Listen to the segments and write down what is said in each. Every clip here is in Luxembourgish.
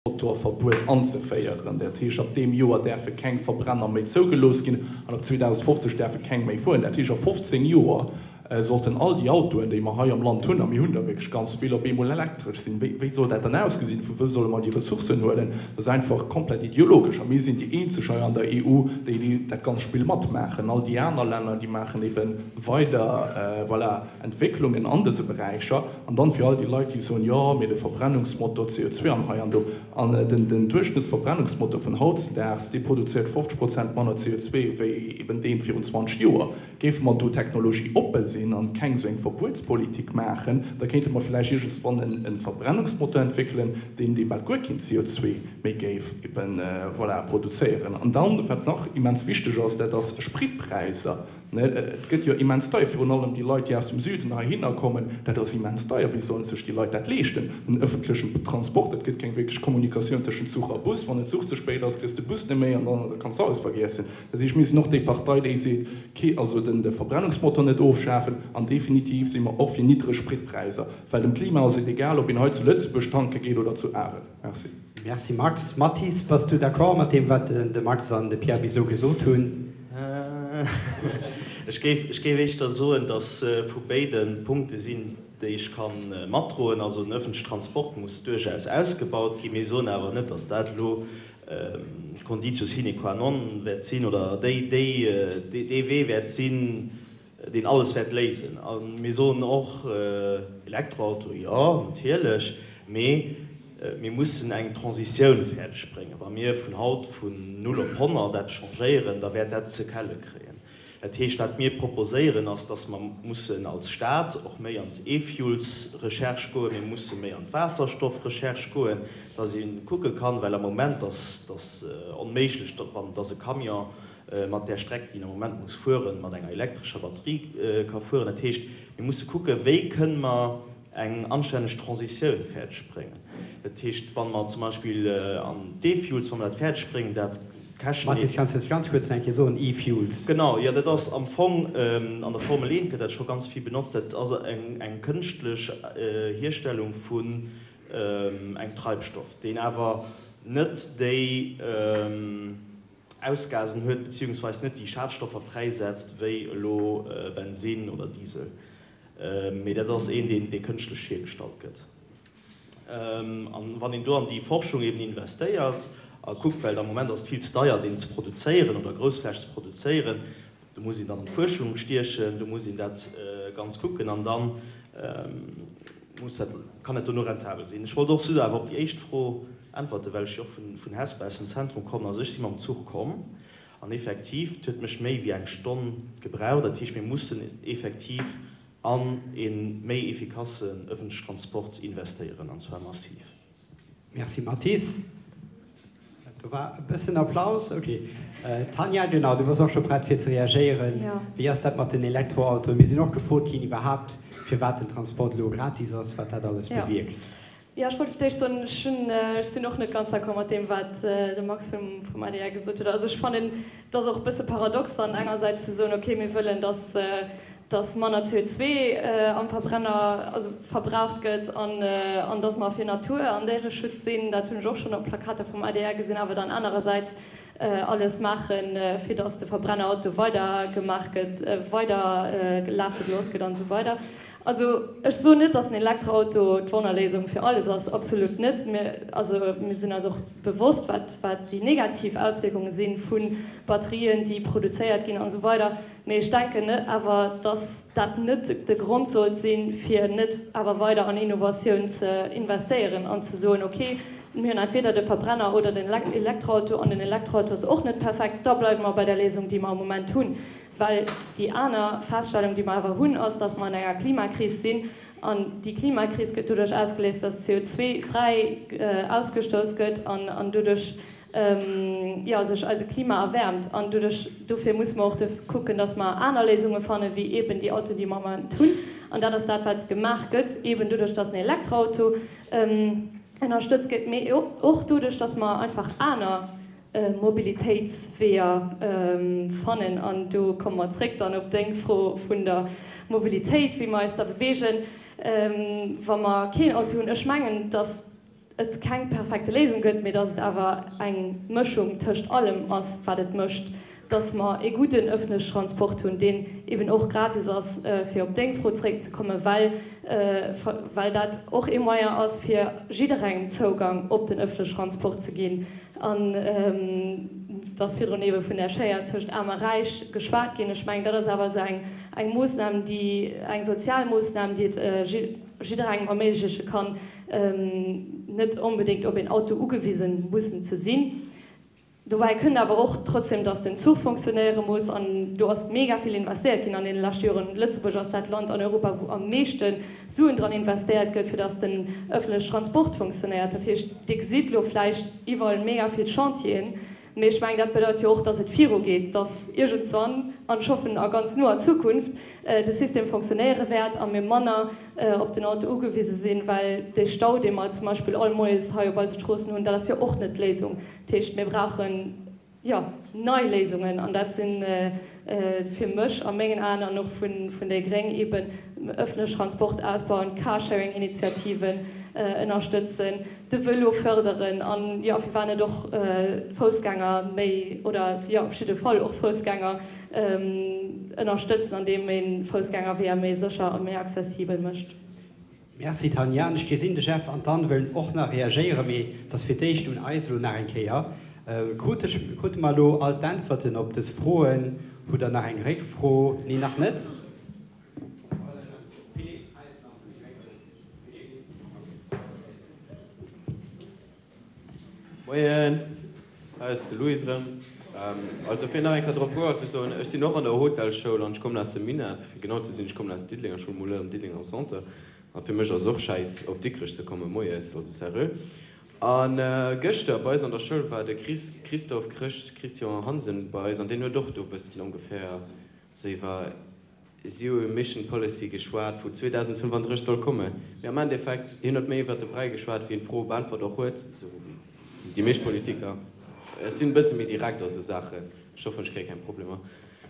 Motorverbuet anzeféieren. Dat heescht, ab deem Joer däerfe keng Verbrenner méi zougelooss ginn an ab 2050 däerfe keng méi fueren. Dat heescht, a 15 Joer sollten all déi Autoen, déi mer hei am Land hunn, a mir hunn der wierklech ganz vill, op eemol elektresch sinn. Wéi soll dat dann ausgesinn? Vu wou solle mer déi Ressourcen huelen? Dat ass einfach komplett ideologesch. A mir sinn déi eenzeg hei an der EU, déi dat ganz Spill matmaachen. All déi aner Länner, déi maachen ebe weider, voilà, Entwécklungen an dëse Beräicher. An dann fir all déi Leit, déi soen, jo, mee de Verbrennungsmotor, CO2 an hei an do. An den Duerchschnëttsverbrennungsmotor vun hautzedaags, dee produzéiert 50 Prozent manner CO2 wéi eben dee virun 20 Joer. Géife mer do technologieoppe sinn an keng esou eng Verbuetspolitik maachen, da kéinte mer vläicht iergendswann e Verbrennungsmotor entwéckelen, deen dee bal guer keen CO2 méi géif eben, voilà, produzéieren. An dann, wat nach immens wichteg ass, dat ass Spritpräisser. Et gëtt jo immens deier, virun allem déi Leit, déi aus dem Süden heihinner kommen, dat ass immens deier. Wéi sollen sech déi Leit dat leeschten? Den ëffentlechen Transport, et gëtt keng wierklech Kommunikatioun tëschent Zuch a Bus. Wann den Zuch ze spéit ass, kriss de Bus net méi an dann kanns de alles vergiessen. Dat heescht, mir sinn och déi Partei, déi seet, kee, also den Verbrennungsmotor net ofschafen an definitiv si mer och fir niddreg Spritpräisser, well dem Klima ass et egal, ob een hei zu Lëtzebuerg tanke geet oder zu Arel. Merci. Merci Max. Mathis, bass du d'accord mat deem, wat de Max an de Pierre bis elo gesot hunn? Ech géif, ech géif éischter soen, datt vu béide Punkte sinn, déi ech ka matdroen. Also den öffentliche Transport muss duerchaus ausgebaut ginn. Mir soen awer net, datt dat elo d'Conditio sine qua non wäert sinn oder déi, déi, dee Wee wäert sinn, deen alles wäert léisen. A mir soen och, Elektroauto, jo, natierlech, mee mir mussen eng Transitioun fäerdeg bréngen. Wa mir vun haut vun null op 100 dat changéieren, da wäert dat Sequellë kréien. Dat heescht, wat mir proposéieren, ass, dass mer mussen als Stat och méi an d'E-Fuels-Recherche goen, mir musse méi an d'Waasserstoff-Recherche goen, dass ee kucke kann, well am Moment ass dass onméiglech, wann dass e Camion mat där Streck, déi en am Moment muss fueren, mat enger elektrescher Batterie ka fueren. Dat heescht, mir musse kucken, wéi kënne mer eng anstänneg Transitioun fäerdeg bréngen. Dat heescht, wa mer zum Beispill an d'E-Fuels, wa mer dat fäerdeg bréngen, dat käschten. Mathis, kanns de s ganz kuerz nach eng Kéier soen, E-Fuels? Genau, jo, dat ass am Fong, an der Formel 1 gëtt dat scho ganz vill benotzt, dat ass eng kënschtlech Hierstellung vun engem Treibstoff, deen awer net déi Ausgasen huet, beziehungsweis net déi Schadstoffer fräisetzt wéi elo Bensin oder Diesel, mee dat ass een, deen dee kënschtlech hiergestallt gëtt. An wann een do an déi Forschung eben investéiert a kuckt, well am Moment ass et vill ze deier deen ze produzéieren oder groussflächeg ze produzéieren, Do muss een dann an d'Fuerschung stiechen, do muss een dat ganz kucken an da muss dat, kann dat dono rentabel sinn. Ech wollt och just awer op déi éischt Fro äntwerten, well ech jo och vun Hesper aus dem Zentrum kommen. Also ech si mam Zuch komm an effektiv, et huet mech méi wéi eng Stonn gebraucht. Dat heescht, mir mussen effektiv an e méi effikassen öffentliche Transport investéieren, an zwar massiv. Merci Mathis. Do war e bëssen Applaus. Ok. Tanja, genau, du bass och scho prett fir ze reagéieren. Wéi ass dat mat den Elektroautoen? Mir sinn och gefrot ginn iwwerhaapt, firwat den Transport elo gratis ass, wat dat alles bewierkt. Jo, ech wollt fir d'éischt soen, ech hunn, ech sinn och net ganz d'accord mat deem, wat de Max vum, vum adr gesot huet. Also ech fannen, et ass och e bësse paradox dann engersäits ze soen, ok, mir wëllen, datt, dass manner CO2 am Verbrenner verbraucht gëtt an dass mer fir Natur an Déiereschutz sinn, dat hunn ech och schonn op Plakater vum adr gesinn, awer dann anerersäits alles maachen, fir dass de Verbrennerauto weider gemaach gëtt, weider lafe gelooss gëtt an esou weider. Also ech soen net, dass den Elektroauto d'Wonnerléisung fir alles ass, absolut net. Mir, also mir sinn eis och bewosst, wat wat déi negativ Auswierkunge si vu Batterien, déi produzéiert ginn an esou weider. Mee ech denken awer, dass dat net de Grond sollt sinn, fir net awer weider an Innovatioun ze investéieren an ze soen, okay, mir hunn entweder de Verbrenner oder den Elektroauto an den Elektroauto ass och net perfekt, da bleiwe mer bei der Léisung, déi mer am Moment hunn. Well déi aner Feststellung, déi mer awer hunn, ass, dass mer an enger Klimakris sinn. An déi Klimakris gëtt doduerch ausgeléist, dass CO2 fräi ausgestouss gëtt an doduerch, jo, sech eise Klima erwäermt. An doduerch, dofir musse mer och kucken, dass mer aner Léisunge fannen, wéi eeben déi Autoen, déi mer am Moment hunn. An dat ass dat, wat gemaach gëtt, eeben doduerch, dass den Elektroauto ënnerstëtzt gëtt, mee och doduerch, dass mer einfach aner Mobilitéitsweeër fannen. An do komme mer zréck dann op deng Fro vun der Mobilitéit, wéi mer eis da beweegen, wa mer keen Auto hunn. Ech mengen, dass. et keng perfekte Léisung gëtt, mee dass et awer eng Mëschung tëscht allem ass, wat et mécht, dass mer ee gudden öffentliche Transport hunn, deen eben och gratis ass, fir op deng Fro zréckzekommen, well, well dat och ee Moyen ass, fir jidderengem Zougang op den öffentliche Transport ze ginn. An et ass virdrun ebe vun där Schéier tëscht Aarm a Räich geschwat ginn. Ech mengen, dat ass awer esou eng, eng Moossnam, déi, eng sozial Moossnam, déi et jidderengem erméigleche kann, net onbedéngt op een Auto ugewisen mussen ze sinn. Dobäi kënnt awer och trotzdem, dass den Zuch fonctionnéiere muss an do ass mega vill investéiert ginn an deene leschte Joren. Lëtzebuerg ass dat Land an Europa, wou am meeschte Suen dran investéiert gëtt, fir dass den ëffentleche Transport fonctionnéiert. Dat heescht, Dir gesitt elo vläicht iwwerall mega vill Chantieren, Mee ech mengen, dat bedeit jo och, dass et virugeet, dass iergendswann, an ech hoffen a ganz noer Zukunft, de System fonctionnéiere wäert a mir manner op den Auto ugewise sinn, well dee Stau, dee mer zum Beispill all moies hei op eise Stroossen hunn, dat ass jo och net d'Léisung. Dat heescht, mir brauchen, jo, nei Léisungen an dat si fir mech a mengen Aen an och vun déi gréng eeben öffentleche Transport ausbauen, Carsharing-Initiativen ënnerstëtzen, de Vëlo fërderen an, jo, firwat net och d'Foussgänger méi oder, jo, op jidde Fall och Foussgänger ënnerstëtzen, andeem ee Foussgängerweeër méi sécher a méi accessibel mécht. Merci Tanja. An ech gesinn, de Jeff an d'Anne wëllen och nach reagéieren, mee et ass fir d'éischt un eis elo nach eng Kéier. Krute krute mer elo all d'Äntwerten op dës Froen? Hutt Der nach eng Réckfro? Nee, nach net? Moien, hei ass de Louis erëm. Also fir nach eng Kéier drop goen, also ech soen, ech sinn och an der Hotelschoul an ech kommen aus dem Minett, fir genau ze sinn, ech kommen aus Diddeleng, ech wunne mol elo am Diddeleng am Centre an fir mech ass et och schäiss op Dikrech ze kommen moies, also sérieux. A gëschter bei eis an der Schoul war de Chris, Christophe Chrëscht, Christian Hansen bei eis an deen huet och do e bëssen ongeféier sou iwwer Zero Emission Policy geschwat, wou 2035 soll kommen. Mee am Endeffekt, hien huet méi iwwert de Bräi geschwat, wéi en d'Froe beäntwert och huet, esou wéi déi meescht Politiker. Ech sinn e bësse méi direkt a sou Saachen. Ech hoffen, ech kréie keng Problemer.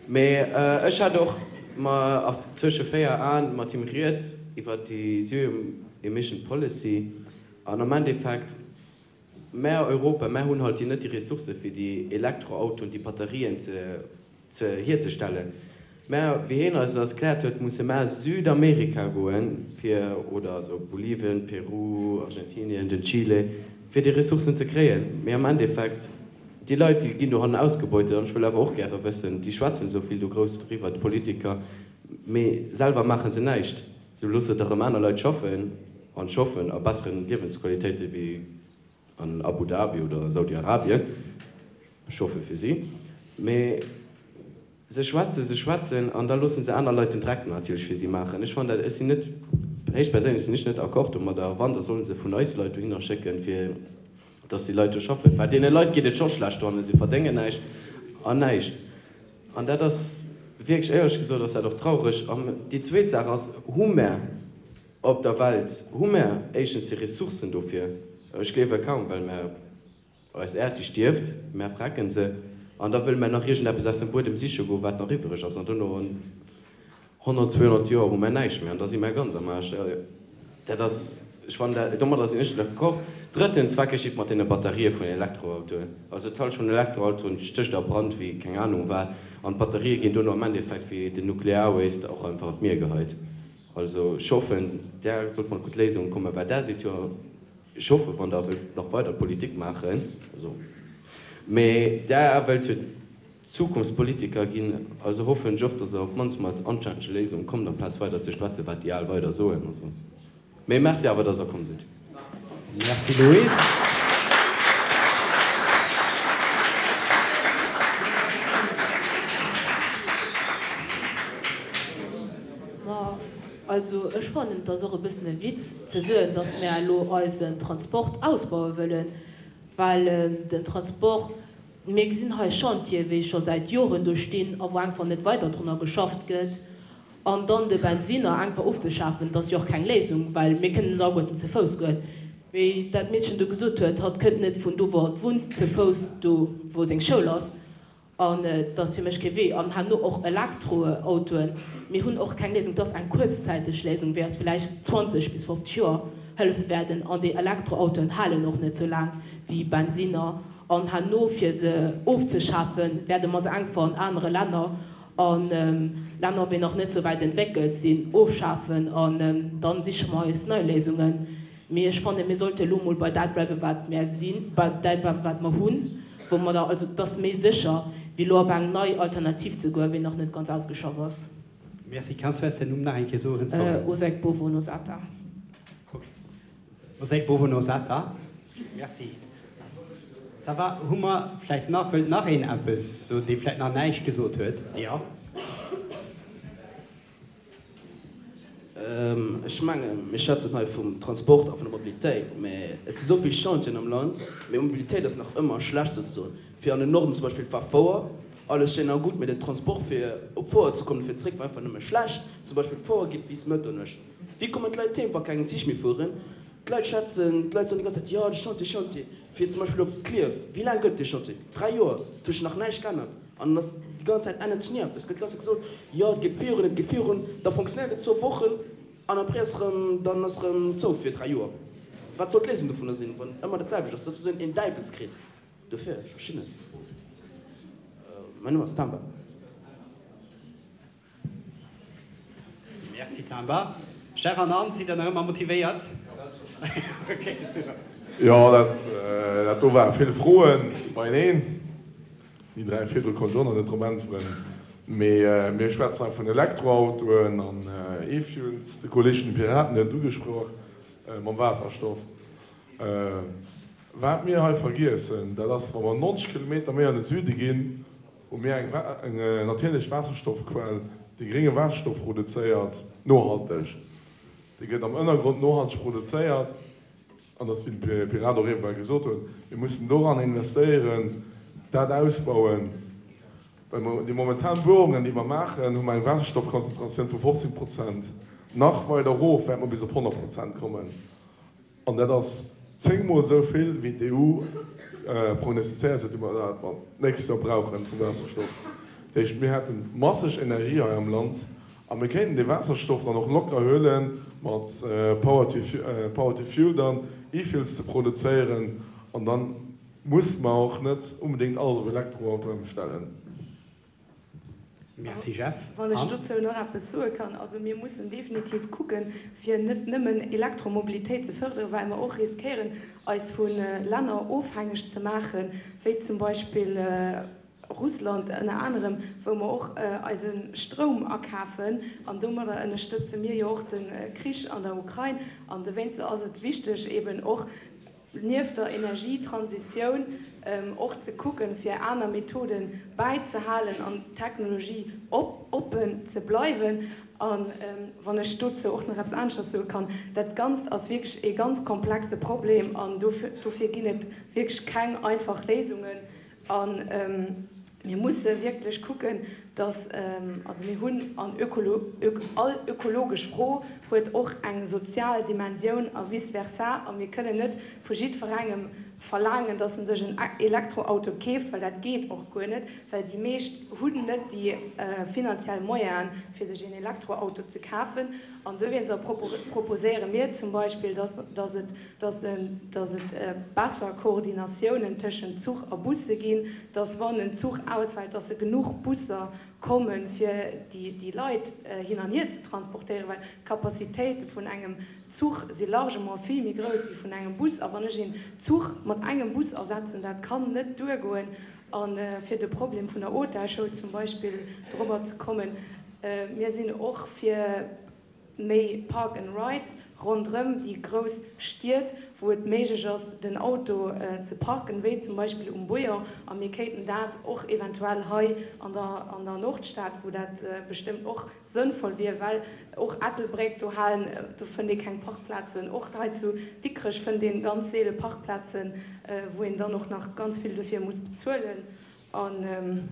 Mee ech hat och ma a zwësche 4 Aen mat him rieds iwwert déi Zero Emission Policy. An am Endeffekt, Mä Europa, mär hunn halt déi net déi Ressourcë fir déi Elektroautoen, déi Batterien ze ze hierzestellen. Mä wéi hien eis et erkläert huet, musse mär Südamerika goen, fir, oder also Bolivien, Peru, Argentinien, den Chile, fir déi Ressourcen ze kréien. Mee am Endeffekt, déi Leit, déi ginn dohannen ausgebeutet. An ech wëll awer och gäre wëssen, déi schwätzen esou vill do grouss doriwwer, d'Politiker, mee selwer maache se näischt. Se loosse et erëm aner Leit schaffen an schaffen a besseren Liewensqualitéite wéi an Abu Dhabi oder Saudi-Arabien. Ech hoffe fir si. Mee se schwätzen, se schwätzen an da loosse se aner Leit den Dreck natierlech fir si maachen. Ech fannen dat, ech sinn net, héchstperséinlech sinn ech net d'accord domadder. Wann, da solle se vun eis Leit dohinner schécken, fir dass déi Leit do schaffen. Well deene Leit geet et scho schlecht dohannen, si verdéngen näischt an näischt. An dat ass wierklech, éierlech gesot ass dat och traureg. An déi zweet Saach ass, Hu mär op der Welt, hu mär éischtens déi Ressourcen dofir? Ech gleewe kaum, well mär, eis Äerd déi stierft, mär frecken se, an da wëlle mär nach iergendeppes aus dem Buedem siche goen, wat nach iwwereg ass. An dono an 100, 200 Joer hu mär näischt méi an da si mär ganz am Aarsch. Dat ass, ech fannen dat, domadder sinn ech d'accord. Drëttens, wat geschitt mat deene Batterië vun den Elektroautoen? Also d'Hallschent vun den Elektroautoen stécht a Brand wéi keng Anung wat an d'Batterië ginn dono am Endeffekt wéi den Nuclear Waste och einfach an d'Mier geheit. Also ech hoffen, där sollt mat gutt Léisungen kommen, well där sidd jo, ech hoffen, wann Der wëllt nach weider Politik maachen, also, mee där wëllt jo Zukunftspolitiker ginn. Also hoffen ech och, dass Der op d'mannst mat anstännege Léisungen kommt, amplaz weider ze schwätzen, wat déi al weider soen. Also, mee Merci awer, dass Der komm sidd. Merci Louis. Ma also ech fannen, et ass och e bëssen e Witz ze soen, dass mär elo eisen Transport ausbaue wëllen, well den Transport, Mir gesinn hei Chantiere wéi scho säit Joren do stinn a wou einfach net weider drunner geschafft gëtt. An dann de Bensinner einfach ofzeschafen, dat ass jo och keng Léisung, well mir kënnen net alleguerten ze Fouss goen. Wéi dat Meedchen do gesot huet, hatt kënnt net vun do wou hatt wunnt ze Fouss do wou seng Schoul ass. An et ass fir mech kee Wee. An herno och Elektroautoen, mir hunn och keng Léisung. Et ass eng kuerzzäiteg Léisung, wéi ass villäicht 20 bis 50 Joer. Hëllefe wäerten. An déi Elektroautoen halen och net sou laang wéi Bensinner. An herno, fir se ofzeschafen, wäerte mer se einfach an anere Länner, a Länner wéi nach net sou wäit entwéckelt sinn, ofschafen. An dann siche mer eis nei Léisungen. Mee ech fannen, mir sollte elo mol bei dat bleiwen, wat mär sinn, bei dat bleiwen, wat mer hunn, wou mer da, also et ass méi sécher, wéi elo op eng nei Alternativ ze goen, wéi nach net ganz ausgeschaff ass. Merci. Kanns du eis däin Numm nach eng Kéier soen? Sorry. Osek Bovo-Nosata. Ok. Osek Bovo-Nosata. Merci. Ça va? Hu mer vläicht nach, wëllt nach een eppes soen, dee vläicht nach näischt gesot huet? Jo. Ech mengen, mir schwätzen hei vum Transport a vun der Mobilitéit, mä et si sou vill Chantieren am Land, mä d'Mobilitéit ass nach ëmmer schlecht souzesoen. Fir an den Norden zum Beispill war Fouer alles schéin a gutt, mä den Transport fir op Fouer ze kommen, fir zréck war einfach nëmme schlecht. Zum Beispill d'Fouer geet bis Mëtternuecht. Wéi kommen d'Leit heem, wa keng Zich méi fueren? D'Leit schwätzen, d'Leit soen déi ganz Zäit, jo de Chantier, Chantier. Fir zum Beispill op Klierf, wéi laang gëtt dee Chantier? 3 Joer, et huet sech nach näischt geännert. An et ass déi ganz Zäit ännert sech ni eppes. Et gëtt déi ganz Zäit gesot, jo et geet virun, et geet virun, da fonctionnéiert et zwou Wochen an après ass erëm, dann ass erëm zou fir 3 Joer. Wat soll d'Léisung dovunner sinn, wann ëmmer dat selwecht ass? Dat ass esou een Däiwelskrees. Dofir, ech verstinn net. Mäin Numm ass Tamba. Merci Tamba. Jeff an Anne, sidd der nach ëmmer motivéiert? Ok, super. Jo, dat dat do ware vill Froen beieneen. Déi 3 virdru konnt ech och nach net drop äntweren. Mee mir schwätzen hei vun Elektroautoen an E-Fuels. De Kolleeg vun de Piraten huet et ugesprach mam Waasserstoff. Wat mir hei vergiessen, dat ass, wa mer 90 Kilometer méi an de Süde ginn, hu mir eng natierlech Waasserstoffquell, déi grénge Waasserstoff produzéiert, nohalteg. Dee gëtt am Ënnergrond nohalteg produzéiert. An dat ass, wéi de Pirat och ewell gesot huet, mir mussen doran investéieren, dat ausbauen, well mer déi momentan Buerungen, déi mer maachen, hu mer eng Waasserstoffkonzentratioun vu 15 Prozent. Nach weider erof wäerte mer bis op 100 Prozent kommen. An dat ass zéngmol esou vill, wéi d'EU prognostizéiert huet, déi mer d'nächst Joer brauche vu Waasserstoff. Dat heescht, mir hätte masseg Energie hei am Land a mir kéinten dee Waasserstoff dann och locker huele mat Power to Fuel dann E-Fuels ze produzéieren. An da musse mer och net unbedéngt alles op Elektroauto ëmstellen. Merci Jeff. Wann ech dozou nach eppes soe kann, also mir mussen definitiv kucken, fir net nëmmen Elektromobilitéit ze fërderen, well mer och riskéieren, eis vu Länner ofhängeg ze maachen, wéi zum Beispill Russland ënner anerem, wou mer och eise Stroum akafen. An domadder ënnerstëtze mir jo och de Krich an der Ukrain. An dowéinst ass et wichteg, eeben och nieft der Energietransitioun och ze kucken, fir aner Methode bäizehalen an Technologie oppen ze bleiwen. A wann ech dozou och nach eppes aneschters soe kann, Dat Ganzt ass wierklech ee ganz komplexe Problem an dofir ginn et wierklech keng einfach Léisungen. A mir musse wierklech kucken, dass, also mir hunn an all ökologesch Fro huet och eng sozial Dimensioun a vice versa. A mir kënnen net vu jiddwerengem verlaangen, dass en sech en Elektroauto keeft, well dat geet och guer net, well déi meescht hunn net déi finanziell Moyenen, fir sech een Elektroauto ze kafen. An dowéinster proposéiere mir zum Beispill, dass et dass et besser Koordinatiounen tëschent Zuch a Busse ginn, dass wann en Zuch ausfält, dass se genuch Busser kommen, fir déi Leit hin an hier ze transportéieren, well d'Capacitéite vun engem Zuch si largement vill méi grouss wéi vun engem Bus. A wann ech een Zuch mat engem Bus ersetzen, dat kann net duergoen. A fir de Problem vun der Hotelschoul zum Beispill dorobber ze kommen, mir sinn och fir méi Park and Rides ronderëm déi grouss Stied, wou et méiglech ass, den Auto ze parken, wéi zum Beispill um Bouillon. A mir kéinten dat och eventuell hei an der an der Nordstad, wou dat bestëmmt och sënnvoll wier, well och Ettelbréck, do halen, do fënnt ee keng Parkplazen. Och hei zu Dikrech fënnt ee ganz seele Parkplazen, wou een dann och nach ganz vill dofir muss bezuelen. An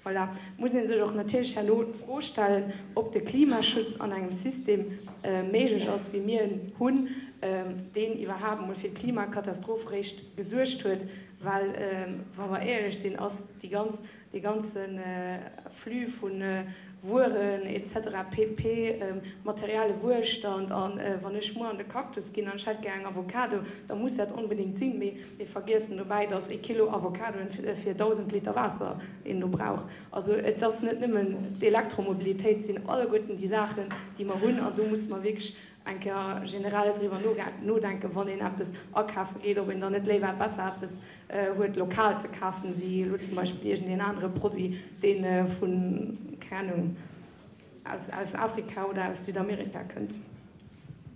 voilà, muss ee sech och natierlech herno d'Fro stellen, ob de Klimaschutz an engem System méiglech ass, wéi mir en hunn, deen iwwerhaapt emol fir d'Klimakatastroph eréischt gesuergt huet. Well, wa mer éierlech sinn, ass déi ganz, dee ganze Flux vu Wueren et cetera pp, materielle Wuelstand, a wann ech muer an de Cactus ginn an ech hätt gär eng Avocado, da muss dat onbedéngt sinn. Mee mir vergiessen dobäi, datt ee Kilo Avocadoen fir 1.000 Liter Waasser een do brauch. Also et ass net nëmmen d'Elektromobilitéit, et sinn alleguerten déi Saachen, déi mer hunn, an do musse mer wierklech eng Kéier generell driwwer nodenken, wann een eppes akafe geet, ob een dann net léiwer besser eppes huet lokal ze kafen, wéi elo zum Beispill iergendeen anere Produit, dee vun, keng Ahnung, aus Afrika oder aus Südamerika kënnt.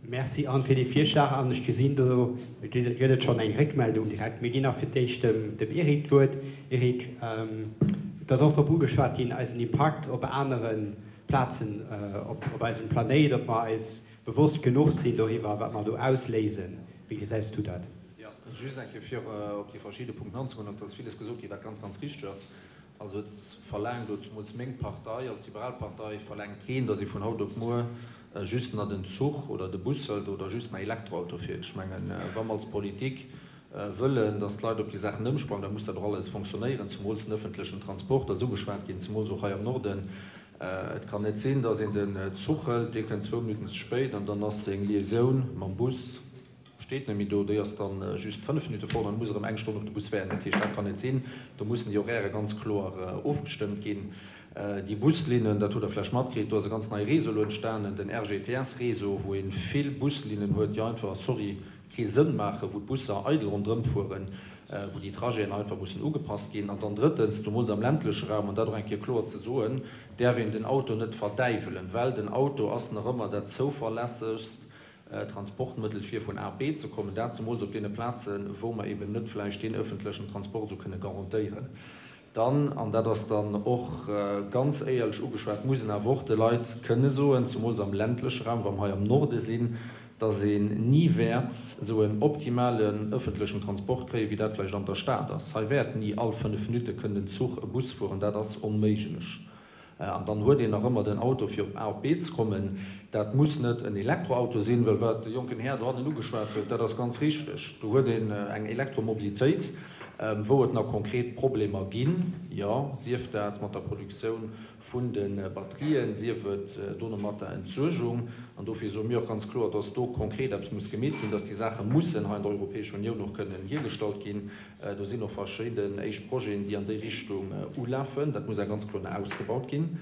Merci Anne fir dee Virschlag an ech gesinn, do gëtt et schonn eng Réckmeldung direkt. Mir ginn nach fir d'éischt dem Eric d'Wuert. Eric, et ass och drop ugeschwat ginn, eisen Impakt op anere Plazen op eisem Planéit, ob mer eis bewosst genuch sinn doriwwer, wat mer do ausléisen. Wéi gesäis du dat? Jo, just eng Kéier fir op déi verschidde Punkten anzegoen. Et ass villes gesot ginn, wat ganz, ganz richteg ass. Also et verlaangt, oder zumools meng Partei als liberal Partei verlaangt keen, datt ee vun haut op muer just nach den Zuch oder de Bus hëlt oder just nach Elektroauto fiert. Ech mengen, wa mer als Politik wëllen, datt d'Leit op déi Saachen ëmsprangen, da muss dat och alles fonctionnéieren, zumools den ëffentlechen Transport ass ugeschwat ginn, zumools och hei am Norden. Et kann net sinn, datt een den Zuch hëlt, dee kënnt zwou Minutten ze spéit an dann ass seng Liaisoun mam Bus, steet net méi do, déi ass dann just 5 Minutte fort an muss erëm eng Stonn op de Bus waarden. Dat heescht, dat kann net sinn. Do mussen déi Horairë ganz kloer ofgestëmmt ginn. Déi Buslinnen, dat hutt Der vläicht matkritt, do ass e ganz neie Réseau elo entstanen, den RGTS-Réseau, wou ee vill Buslinnen huet, déi einfach, sorry, kee Sënn maachen, wou d'Busser eidel ronderëm fueren, wou déi Trajeten einfach mussen ugepasst ginn. An dann drëttens, zumools am ländleche Raum, an dat och eng Kéier kloer ze soen, däerf een den Auto net verdäiwelen, well den Auto ass nach ëmmer dat zouverlässegst Transportmëttel fir vun A op B ze kommen, dat zemools op deene Plazen, wou mer eben net vläicht deen öffentlechen Transport esou kënne garantéieren. Dann, an dat ass dann och ganz éierlech ugeschwat, muss een awer och de Leit kënne soen, zemools am ländleche Raum, wa mer hei am Norde sinn, dass een ni wäert esou en optimalen öffentlechen Transport kréien, wéi dat vläicht an der Stad ass. Hei wäert ni all 5 Minutte kënnen en Zuch, e Bus fueren, dat ass onméiglech. An dann huet een nach ëmmer den Auto fir op A op B ze kommen. Dat muss net en Elektroauto sinn, well wat de jonken Här dohannen ugeschwat huet, dat ass ganz richteg. Do huet een eng Elektromobilitéit, wou et nach konkret Problemer ginn, jo, sief dat mat der Produktioun vun de Batterien, sief et dono mat der Entsuergung. An dofir soe mir och ganz kloer, dass do konkret eppes muss gemeet ginn, dass déi Saache mussen hei an der Europäescher Unioun och kënnen hiergestallt ginn. Do sinn och verschidden éischt Projeten, déi an déi Richtung ulafen. Dat muss awer ganz kloer nach ausgebaut ginn.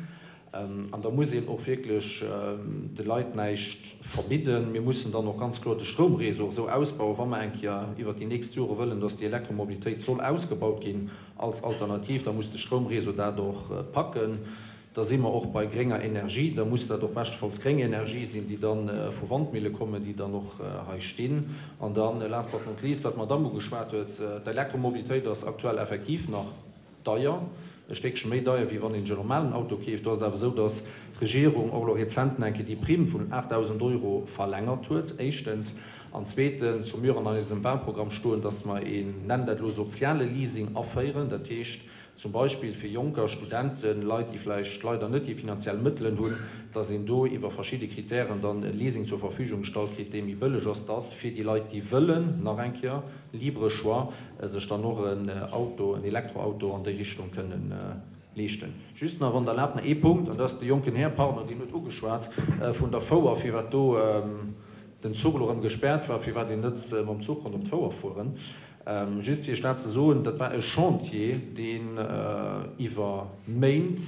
An da muss een och wierklech de Leit näischt verbidden. Mir mussen dann och ganz kloer de Stroumreseau esou ausbauen, wa mer eng Kéier iwwert déi nächst Jore wëllen, dass déi Elektromobilitéit soll ausgebaut ginn als Alternativ, da muss de Stroumreseau dat och packen. Da si mer och bei grénger Energie. Da muss dat och beschtefalls gréng Energie sinn, déi da vu Wandmille kommen, déi dann och hei stinn. An dann, last but not least, wat d'Madamm ugeschwat huet, D'Elektromobilitéit ass aktuell effektiv nach deier, e Stéckche méi deier, wéi wann een sech en normalen Auto keeft. Do ass et awer esou, dass d'Regierung och elo rezent nach eng Kéier déi Primm vun 8.000 Euro verlängert huet, éischtens. An zweetens hu mir och an eisem Wahlprogramm stoen, dass mer een, nennt dat elo, soziale Leasing aféieren. Dat heescht, Zum Beispill fir Jonker, Studenten, Leit, déi vläicht leider net déi finanziell Mëttelen hunn, dass een do iwwer verschidde Kritären dann e Leasing zur Verfügung gestallt kritt, dee méi bëlleg ass, dass fir déi Leit, déi wëllen, nach eng Kéier, libre choix, sech dann och en Auto, en Elektroauto an déi Richtung kënnen leeschten. Just nach, wann Der erlaabt, nach ee Punkt, an dat ass de jonken Här, pardon, deen huet ugeschwat vun der Fouer, firwat do den Zuch elo erëm gespäert war, firwat een net mam Zuch konnt op d'Fouer fueren. Just fir Iech dat ze soen, dat war e Chantier, deen iwwer Méint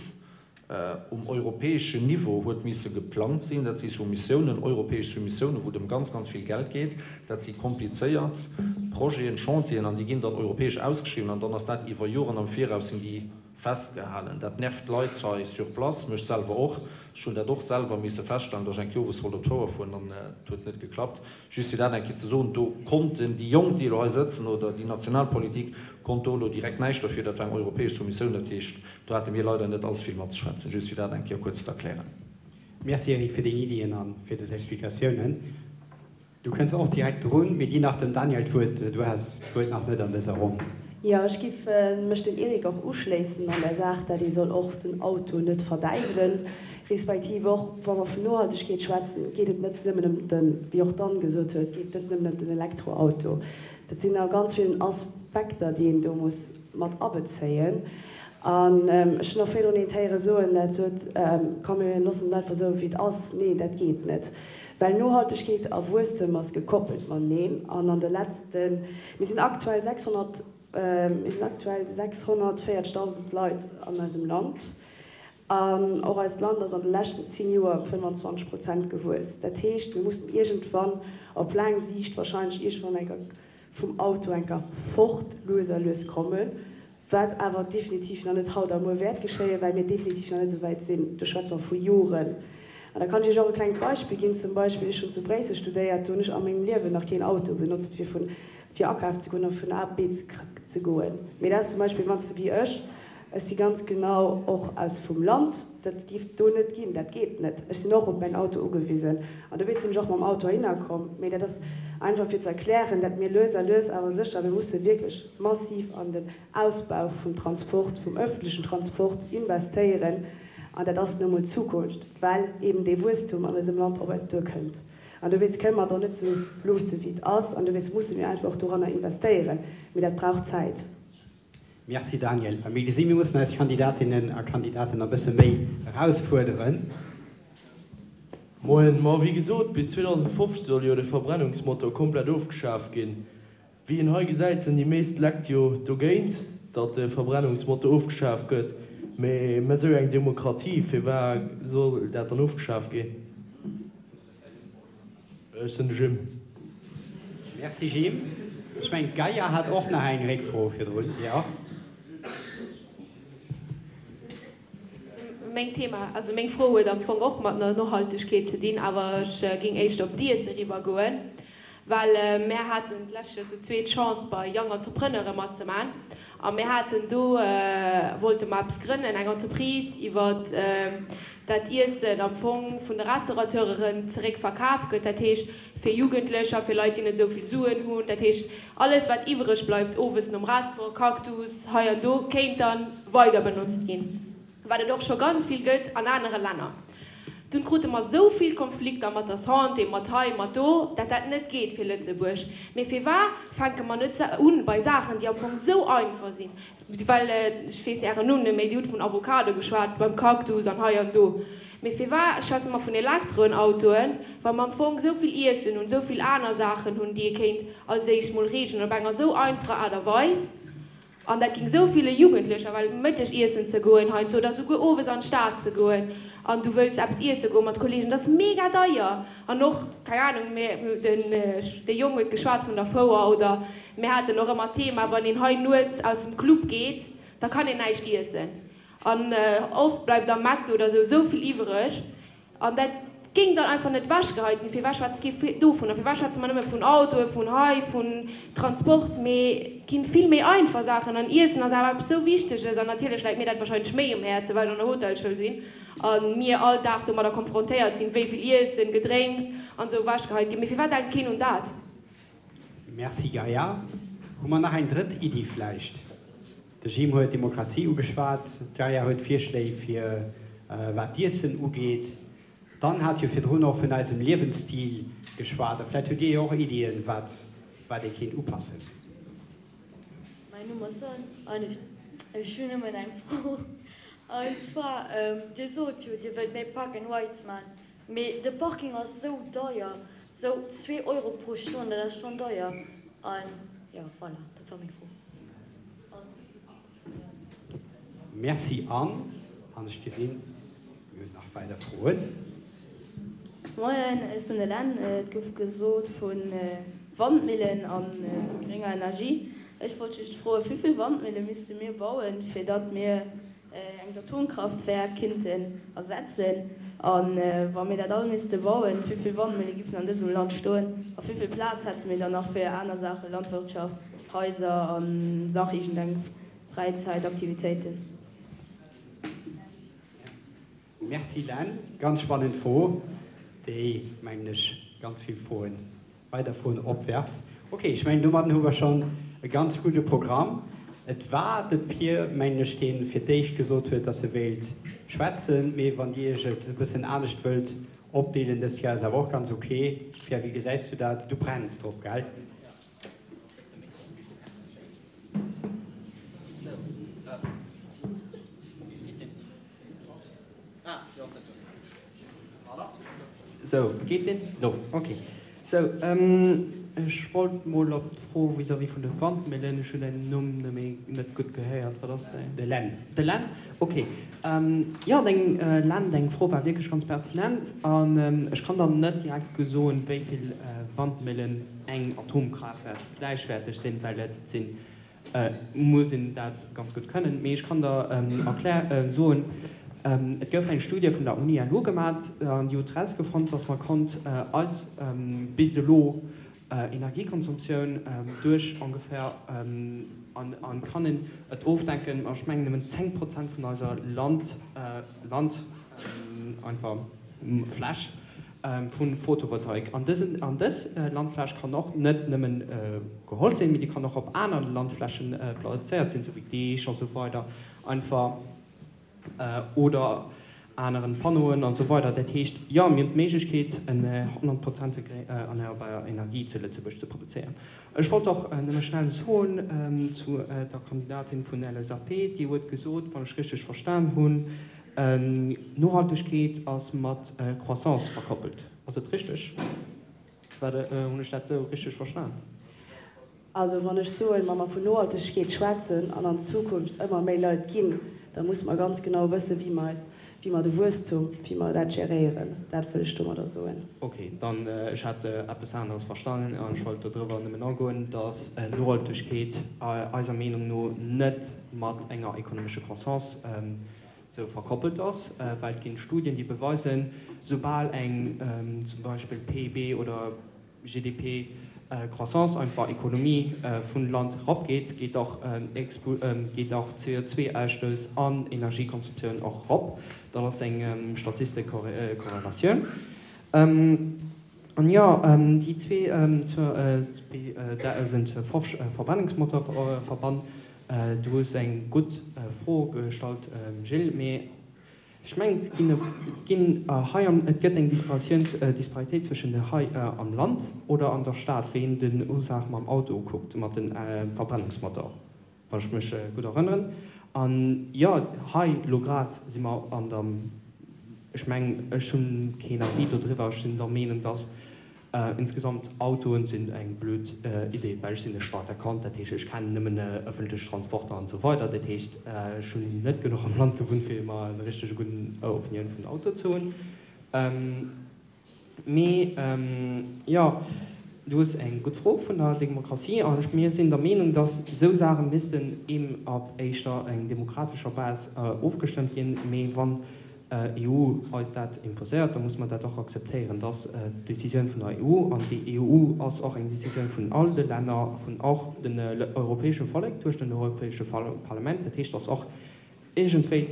um europäeschen Niveau huet misse geplangt sinn. Dat si Soumissiounen, europäesch Soumissiounen, wou et ëm ganz, ganz vill Geld geet. Dat si komplizéiert Projeten, Chantieren, an déi ginn dann europäesch ausgeschriwwen an dann ass dat iwwer Joren am Viraus sinn déi Festgehalen. Dat nervt d'Leit hei sur place, mech selwer och. Ech hunn dat och selwer misse feststellen, datt ech eng Kéier owes wollt op d'Fouer fueren an et huet net geklappt. Just fir dat eng Kéier ze soen, do konnten déi Jonk, déi elo hei sëtzen, oder déi national Politik konnt do elo direkt näischt derfir. Dat war eng europäesch Soumissioun, dat heescht, do hate mir leider net allze vill matzeschwätzen. Just fir dat eng Kéier kuerz ze erklären. Merci Eric fir deng Iddien a fir des Explikatiounen. Du kënns och direkt drun. Mir ginn nach dem Daniel d'Wuert. Du has d'Wuert nach net an dëser Ronn. Jo, ech giff mech dem Eric och uschléissen an der Saach, dat ee soll och den Auto net verdäiwelen, respektiv och wa mer vun Nohaltegkeet schwätzen, geet et net nëmmen ëm den, wéi och d'Anne gesot huet, geet et net nëmmen ëm den Elektroauto. Dat sinn a ganz villen As. Aspekter, déi een do muss mat abezéien. An ech hunn och virdrun eent héiere soen, dat sot, Komm mir loossen et einfach esou, wéi et ass. Nee, dat geet net, well Nohaltegkeet a Wuesstem ass gekoppelt mateneen. An an de letzten, mir sinn aktuell 600, mir sinn aktuell 640.000 Leit an eisem Land. An och eist Land ass an de leschten 10 Joer ëm 25 Prozent gewuess. Dat heescht, mir mussen iergendwann op laang Siicht wahrscheinlech iergendwann eng Kéier vum Auto eng Kéier fort lues a lues kommen, wat awer definitiv nach net haut a muer wäert geschéien, well mir definitiv nach net esou wäit sinn. Do schwätze mer vu Joren. An da kann ech Iech och e klengt Beispill ginn. Zum Beispill, ech hunn zu Bréissel studéiert, do hunn ech a mengem Liewen nach keen Auto benotzt, fir vun, fir akafen ze goen a vun A op B ze goen. Mee dat ass zum Beispill, wann s de wéi ech, Ech si ganz genau och aus vum Land. Dat géif do net ginn. Dat geet net. Ech sinn och op mäin Auto ugewisen. An dowéinst sinn ech och mam Auto heihinner komm. Mee dat ass einfach fir ze erklären, dat mir lues a lues awer sécher, mir musse wierklech massiv an den Ausbau vum Transport, vum öffentlichen Transport investéieren. An dat ass nu emol d'Zukunft, well eben dee Wuesstum an eisem Land op eis duerkënnt. An dowéinst kënne mer et och net esou loosse wéi et ass. An dowéinst musse mir einfach och doranner investéieren. Mee dat brauch Zäit. Merci Daniel. A mir gesinn, mir mussen eis Kandidatinnen a Kandidaten e bësse méi erausfuerderen. Moien, ma wéi gesot, bis 2050 soll jo de Verbrennungsmotor komplett ofgeschaf ginn. Wéi een hei gesäit sinn déi meest Lekt jo dogéint, datt de Verbrennungsmotor ofgeschaf gëtt. Mee mä sou eng Demokratie, firwar soll dat dann ofgeschaf ginn? Ech sinn de Jim. Merci Jim. Ech mengen d'Gaia hat och nach eng Réckfro virdrun, jo? Meng Thema, also meng Fro huet am Fong och mat Nohaltegkeet ze dinn, awer ech géing éischter op d'Iesse eriwwer goen. Well mär haten d'lescht Joer zu zweet d'Chance bei Young Entrepreneure matzemaen a mir haten do, wollte mer eppes grënnen, eng Entreprise iwwer dat Iessen am Fong vun de Restaurateuren zeréck verkaf gëtt, dat heescht fir Jugendlecher, fir Leit déi net esou vill Suen hunn, dat heescht alles wat iwwereg bleift owes nom Restaurant, Cactus hei an do, kéint dann weider benotzt ginn. Wat et och scho ganz vill gëtt an anere Länner. Dunn krute mer esou vill Konflikter mat der Santé, mat hei, mat do, dat dat net geet fir Lëtzebuerg. Mee firwat fänke mer net un bei Saachen, déi am Fong esou einfach sinn? Well, ech weess Ären Numm net méi, Dir hutt vun Avocado geschwat, beim Cactus an hei an do. Mee firwat schwätze mer vun Elektroenautoen, wa mer am Fong esou vill Iessen hunn, esou vill aner Saachen hunn, déi ee kéint als éischt mol reegelen op enger esou einfacher Aart a Weis? An dat ging sou ville Jugendlecher, well Mëtteg iessen ze goen heiansdo oder souguer owes an d'Stad ze goen an du wëlls eppes iesse goe mat Kollegen, dat ass mega deier. An och, keng Ahnung, mir, den, de Jong huet geschwat vun der Fouer oder mir haten och ëmmer d'Thema, wann een hei nuets aus dem Club geet, da kann een näischt iessen. An oft bleift am McDo oder sou sou vill iwwereg. An dat géing dann einfach net ewechgeheit ginn. Firwat schwätzt kee dovunner? Firwat schwätze mer nëmme vun Autoe, vun hei, vun Transport? Mee et ginn vill méi einfach Saachen. An Iessen ass awer eppes esou Wichteges. An natierlech läit mir dat wahrscheinlech méi um Häerzen, well ech an der Hotelschoul sinn a mir all Dag domadder konfrontéiert sinn, wéi vill Iessen, Gedrénks an esou ewechgeheit ginn. Mee firwat denkt keen un dat? Merci Gaia. Hu mer nach eng drëtt Iddi vläicht? De Jim huet d'Demokratie ugeschwat, d'Gaia huet Virschléi fir wat d'Iessen ugeet. D'Anne hat jo virdrun och vun eisem Liewensstil geschwat a vläicht hutt Dir jo och Iddien, wat wat ee kéint upassen. Mäin Numm ass Anne an ech hunn nëmmen eng Fro. An zwar, Dir sot jo, Dir wëllt méi Park and Rides man. Mee de Parking ass sou deier, sou zwee Euro pro Stonn, dat ass schon deier. An jo, voilà, dat war meng Fro. Merci Anne. An ech gesinn, mir hunn nach weider Froen. Moien, ech sinn de Len. Et gouf gesot vu Wandmillen a grénger Energie. Ech wollt just froen, wéivill Wandmille misste mir bauen, fir datt mir engt Atomkraftwerk kinnten ersetzen? A wa mir dat all misste bauen, wéivill Wandmille giffen an dësem Land stoen? A wéivill Plaz hätte mir dann nach fir aner Saachen, Landwirtschaft, Haiser an nach iergendeng Fräizäitaktivitéiten? Merci Len, ganz spannend Fro, déi, mengen ech, ganz vill Froen weider Froen opwerft. Ok, ech mengen domadden hu mer schonn e ganz gudde Programm. Et war de Pir, mengen ech, dee fir d'éischt gesot huet, dass e wéilt schwätzen. Mee wann Dir Iech et e bëssen anescht wëllt opdeelen dëst Kéier, ass awer och ganz ok. Pierre, wéi gesäis du dat? Du brenns drop, gell? Sou, geet deen? Do, ok. Sou, ech wollt mol op d'Fro vis-à-vis vun de Wandmillen, ech hunn däin Numm nëmme net gutt gehéiert, wat ass däin? De Len. De Len, ok. Jo, deng, Len, deng Fro war wierklech ganz pertinent an ech kann der net direkt soen, wéi vill Wandmillen eng Atomkraaftwerk gläichwäerteg sinn, well et sinn muss een dat ganz gutt kënnen. Mee ech kann der erklär soen, et gouf eng Studie vun der Uni LU gemat an déi huet erausgefonnt, datt mer konnt eis bis elo Energiekonsumptioun duerch ongeféier an kann een et ofdenken, ma ech mengen nëmmen 10 Prozent vun eiser Land Land einfach Fläch Vu Photovoltaik. An dësen, an dës Landfläch kann och net nëmmen geholl sinn, mee déi kann och op aner Landflächen plazéiert sinn, sou wéi Deech a sou weider einfach oder aneren Panneauen an sou weider. Dat heescht, jo, mir hunn d'Méiglechkeet en honnertprozenteg erneierbar Energie zu Lëtzebuerg ze produzéieren. Ech wollt och nëmme schnell soen zu der Kandidatin vun LSAP, déi huet gesot, wann ech richteg verstan hunn, Nohaltegkeet ass mat Croissance verkoppelt. Ass et richteg? Hunn ech dat esou richteg verstan? Also wann ech soen, wa mer vun Nohaltegkeet schwätzen an an Zukunft ëmmer méi Leit ginn, da musse mer ganz genau wëssen, wéi mer eis, wéi mer de Wuesstum, wéi mer dat geréieren. Dat wëll ech domadder soen. Ok, dann, ech hat eppes aneres verstanen an ech wollt dodriwwer nëmmen agoen, dass Nohaltegkeet eiser Meenung no net mat enger ekonomesche Croissance sou verkoppelt ass, well et ginn Studien, déi beweisen, soubal eng zum Beispill PIB oder GDP Croissance, einfach Ekonomie vun Land eropgeet, geet och geet och CO2-Ausstouss an Energiekonsumptioun och erop. Dat ass eng statistesch Korrelatioun. An jo, déi 2050 Verbrennungsmotorverbann, du hues eng gutt Fro gestallt, Gilles, mee ech mengen, et ginn, et ginn hei am, et gëtt eng Disparitéit zwëschen hei am Land oder an der Stad, wéi een den Usage mam Auto ukuckt, mat de Verbrennungsmotor. Wann ech mech gutt erënneren. An jo, hei elo grad si mer an der, ech mengen, ech hunn keen Avis dodriwwer, ech sinn der Meenung, dass insgesamt Autoen sinn eng blöd Idee, well ech sinn e Stater Kand, dat heescht, ech kennen nëmmen ëffentlech Transporter an esou weider. Dat heescht, ech hunn net genuch am Land gewunnt, fir mer eng richtege gudden Opinioun vun Auto ze hunn. Mee jo, du hues eng gutt Fro vun der Demokratie. An mir sinn der Meenung, datt esou Saache missten eem op éischter eng demokratescher Base ofgestëmmt ginn. Mee wann EU eis dat imposéiert, da musse mer dat och akzeptéieren. Dat ass d'Decisioun vun der EU. An déi EU ass och eng Decisioun vun all de Länner, vun och den europäesche Vollek duerch den Europäesche Parlament. Dat heescht, datt och Iergendwéi,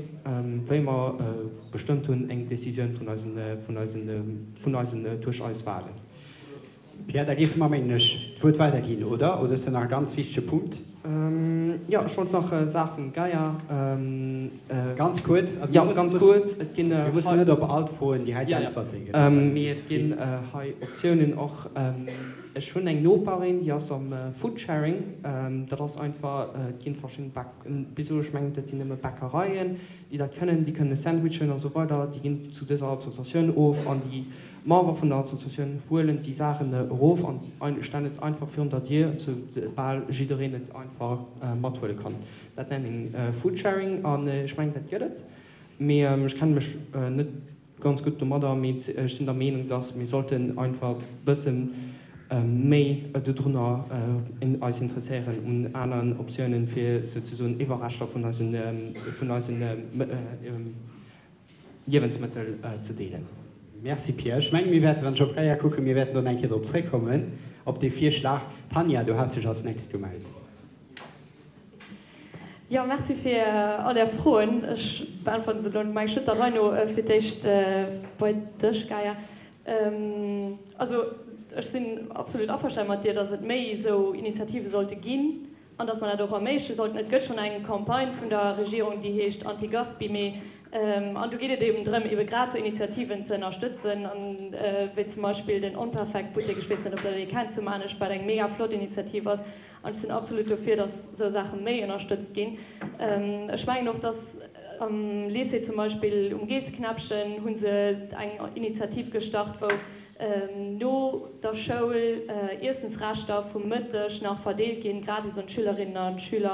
wéi mer gestëmmt hunn, eng Décisioun vun eisen, vun eisen, vun eisen, duerch eis Wahlen. Pierre, da géife mer, mengen ech, d'Wuert weiderginn, oder? Oder ass dat nach e ganz wichtege Punkt? Jo, ech wollt nach Saach vum Gaia. Ganz kuerz, Jo, ganz kuerz, et ginn hei. Mir mussen net op all d'Froen direkt äntwerten. Jo, jo. Mee et ginn hei Optiounen och. Ech hunn eng Noperin, déi ass am Foodsharing. Dat ass einfach, et ginn verschidden Bak. Bis elo, ech mengen, dat sinn nëmme Bäckereien, déi dat kënnen, déi kënne Sandwichen a sou weider, déi ginn zu dëser Associatioun of an déi Member vun der Associatioun huelen déi Saachen erof an stellen et einfach virun der Dier, sou bal jiddereen et einfach mathuele kann. Dat nennen een Foodsharing an ech mengen, dat gëtt et, mee ech kenne mech net Ganz gutt domadder, mee ech sinn der Meenung, dass mir sollten einfach bësse méi dodrunner eis interesséieren un aneren Optiounen, fir souzesoen Iwwerreschter vun eisen, vun eisen Liewensmëttel ze deelen. Merci Pierre. Ech mengen, mir wäerten, wann ech op d'Gaia kucken, mir wäerten do nach eng Kéier drop zréckkommen, op dee Virschlag. Tanja, du has dech als nächst gemellt. Jo, merci fir all Är Froen. Ech beäntwerte se elo, meng ech, net der Rei no. Fir d'éischt bei dech, Gaia. Also ech sinn absolut averstane mat dir, datt et méi esou Initiative sollte ginn an datt mer dat och erméigleche sollten. Et gëtt schonn eng Campagne vun der Regierung, déi heescht Anti-Gaspi. Mee an do geet et eben drëm, ebe grad esou Initiativen ze ënnerstëtzen, wéi zum Beispill den Onperfekt-Buttek, ech weess net, ob Der dee kennt, zu Maarnech, wat eng mega flott Initiativ ass. An ech sinn absolut dofir, dass esou Saache méi ënnerstëtzt ginn. Ech mengen och, dass. Am Lycée zum Beispill um Geesseknäppchen hu se eng Initiativ gestart, wou no der Schoul Iessensreschter vum Mëtteg nach verdeelt ginn, gratis un d'Schülerinnen an d'Schüler.